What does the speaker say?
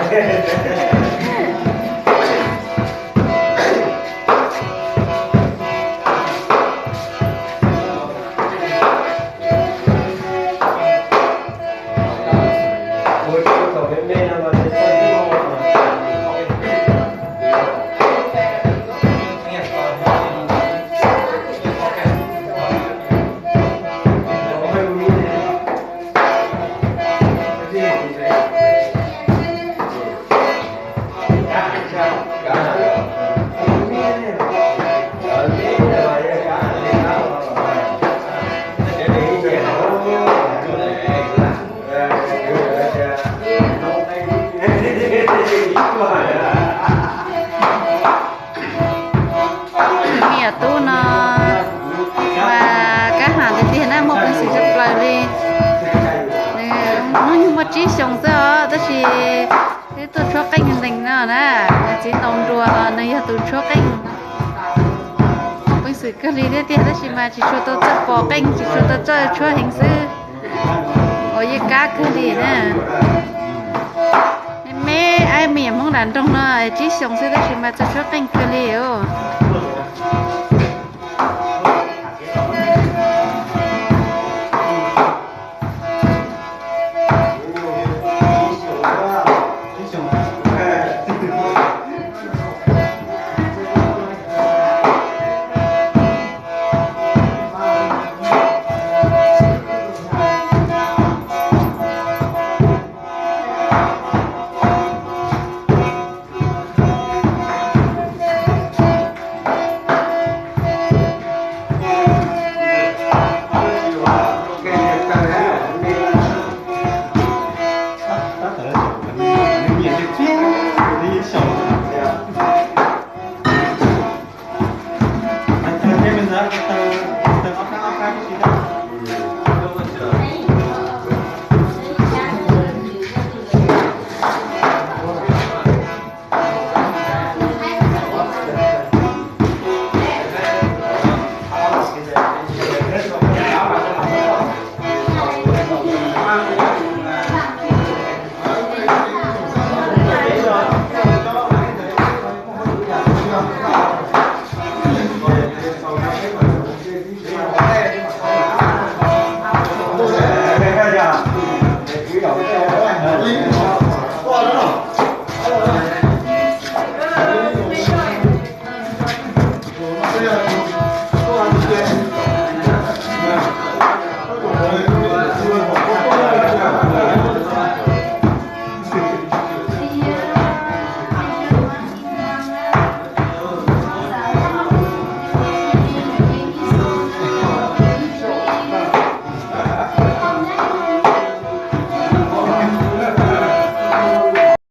Me nyuam tub no mas kab ham tiag tiag na, muaj peev xwm tshaj plaws li. Nws hnub nyoog muaj tsib xyoos xwb os, tab sis twb tuaj tshuab qeej ntees no na. Nws txiv ntaus nruas los nws yog tus tshuab qeej. Muaj peev xwm kawg li thiab tiag, tab sis mas tsis tshua tau txawj pom qeej, tsis tshua tau txawj tshuab heev xwb. Ua yeej kab kawg li na. Me me, me nyuam Hmoob nram nroog no tsib xyoos xwb tab sis mas txawj tshuab qeej kawg li os.